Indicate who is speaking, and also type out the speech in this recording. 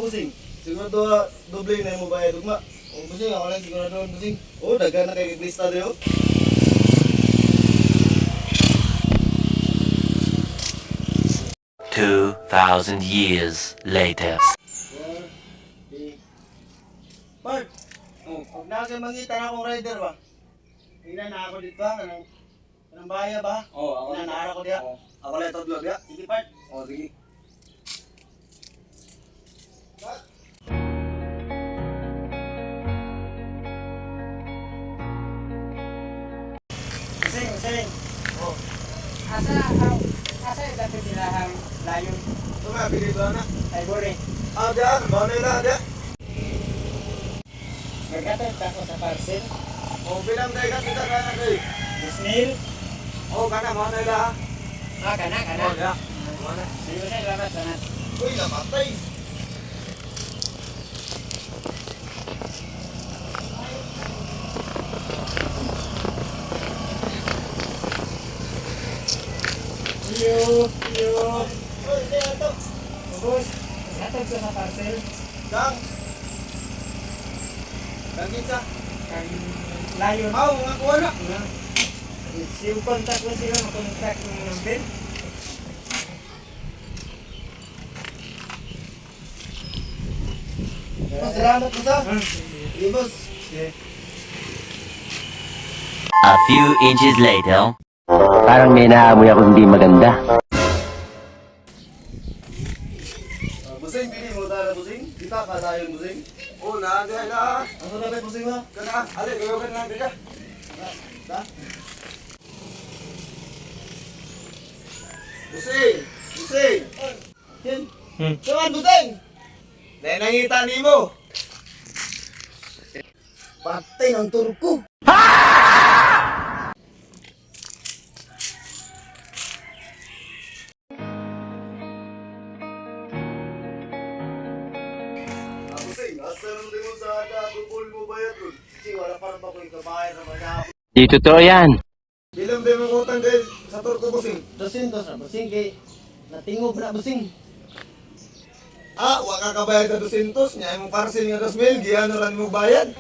Speaker 1: busing. Sigurado ha, doble na mo bayad ugma. O busing, ako lang sigurado busing. Oh, daghan na kay lista dayo.
Speaker 2: 2,000 years later.
Speaker 1: 4, 3, Part! Oh, pag na kayo mangita na akong rider ba? Tingnan na ako dito ba? Kanang, kanang bahaya ba?
Speaker 3: Oo, ako
Speaker 1: Tingnan, naara ko diya.
Speaker 3: Oo. Ako lang itadlo diya.
Speaker 1: Sige, part.
Speaker 3: Oo, sige.
Speaker 4: Sing, sing.
Speaker 1: Oh,
Speaker 4: Asa, asa yung dati nilahang layon?
Speaker 3: Ito nga, bili ko na.
Speaker 4: Ivory.
Speaker 3: Ah, diya. Bawa na ila, diya.
Speaker 4: Maghatod ta ko sa parcel.
Speaker 3: Oo, bilang tayo ka, kita ka na kayo.
Speaker 4: Disnil.
Speaker 3: Oo, kana, bawa na ila ha.
Speaker 4: Ah, kana, kana.
Speaker 3: Oo, diya. Bawa na.
Speaker 4: Sige, sir, salamat, salamat.
Speaker 1: Uy, namatay!
Speaker 4: See you, see you.
Speaker 1: Uy, kaya to.
Speaker 4: Ubus, maghatod ko sa parcel.
Speaker 3: Kang. Kang kinsa.
Speaker 4: Kang layon.
Speaker 3: Ah, mga kuha na.
Speaker 4: Si contact ko sila, makontak ng number.
Speaker 1: Oh, salamat po sa. Sige, boss.
Speaker 4: Sige.
Speaker 2: A few inches later.
Speaker 5: Parang may naamoy ako hindi maganda.
Speaker 1: Ah, busing, pili mo tara, busing. Kita ka tayo, busing.
Speaker 3: Oo, na, diya ila ha.
Speaker 1: Ano na ba, busing ha?
Speaker 3: Kana, ali, gawin ka na lang diya.
Speaker 1: Ta?
Speaker 3: Busing! Busing!
Speaker 1: Yan. Saman, busing!
Speaker 3: Nanangita nimo.
Speaker 1: Patay ng turko.
Speaker 3: Ah, busing, asa naman din mo sa ada, mo bayad ron.
Speaker 1: Kasi wala pa rin ba ko ikabayad na mga
Speaker 5: Di totoo yan.
Speaker 3: Bilang ba yung utang dahil sa turko, busing?
Speaker 1: 200 na busing kay natingob na busing.
Speaker 3: Ah, wa ka kabayad sa 200, niya imong parcel nga 2,000, giano ran mo bayad.